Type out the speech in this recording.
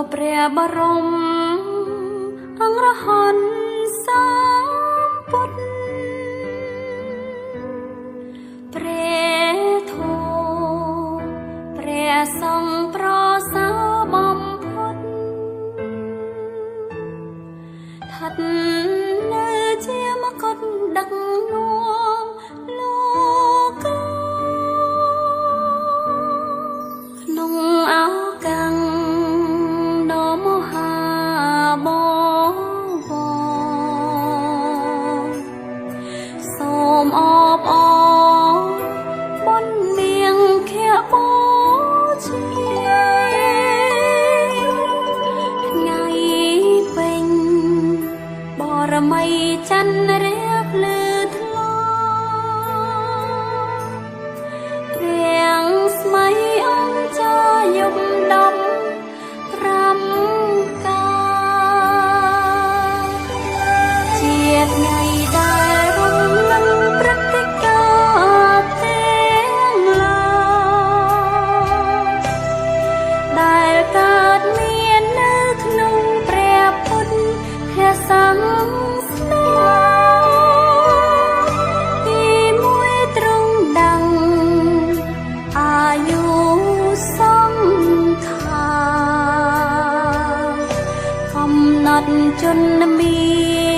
ព្រះបរមអង្គរហន្តសម្ពុទ្ធព្រះធម៌ព្រះសង្ឃប្រសើរបំផុតឋិតនៅជាមកុដដឹកនាំលោកក្នុងឱកាំងដ៏មហាបវរសូមអបអរបុណ្យនាងខបូជាថ្ងៃពេញបរមីចន្ទរះភ្លឺថ្លារាំងស្មៃអង្គចាយំដំប្រាំកាជាថ្ងៃដែលរំលឹងព្រឹត្តិការណ៍ទាំងឡាយដែលកើតមាននៅក្នុងព្រះពុទ្ធសាសនាទីមួយទ្រង់ដឹងអាយុសង្ខារកំណត់ជនមា